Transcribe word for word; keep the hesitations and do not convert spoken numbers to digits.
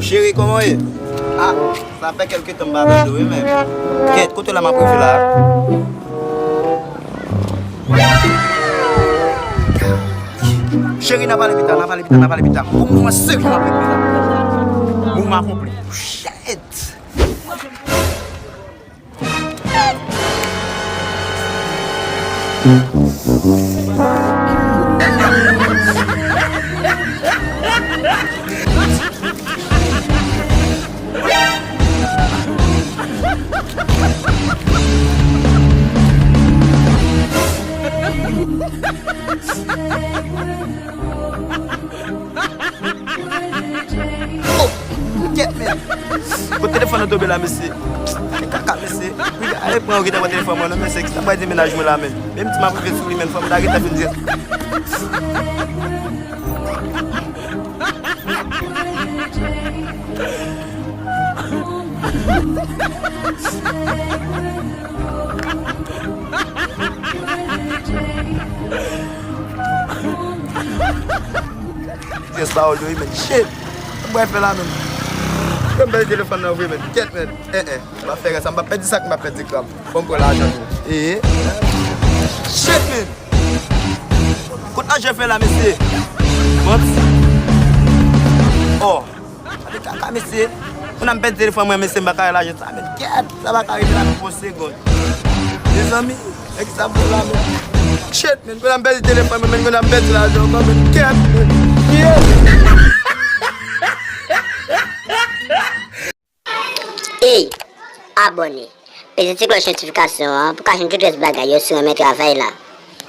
Cheri, kòman w ye? Ah, sa fè kèlke tan m pa tande w, wi, men. Kèt, kote w la m ap rive la? Cheri, n a pale pita, n a pale pita, n a pale pita. Gon mouvman serye m ap regle la. Mouvman akonpli. Shit! Oh! Kèt, men! Kot telefòn nan tonbe la, mesye? Gade kaka, mesye. Gade, mwen, ou gentan pran telefòn mwen, non, mesye. Kisa m pral di mennaj mwen la, men? Menm ti m ap rive sou li, men, fò m ta gentan fin di. Yes, pawòl yo, wi, men. Shit! Sa m pral fè la, men? Yo, m pèdi telefòn nan vre, men. Kèt, men. Eh, eh. M ap fè rès la, m pa pèdi sak, m pa pèdi kram. Fò m pran lajan tou. Eh. Shit, men! Kot lajan fè la, mesye? Manti. Oh. Gade kaka, mesye. Moun nan m pèdi telefòn mwen, mesye, m pa ka wè lajan sa, men. Kèt, sa pa ka rive la pou yon segonn. Mezanmi, nèg sa bon la, men. Shit, men, moun nan m pèdi telefòn mwen, men, moun nan m pèdi lajan ankò, men. Kèt, men. Shit! Ey, abòne. Peze ti klòch notifikasyon an pou w ka jwenn tout rès bagay yo si w renmen travay la.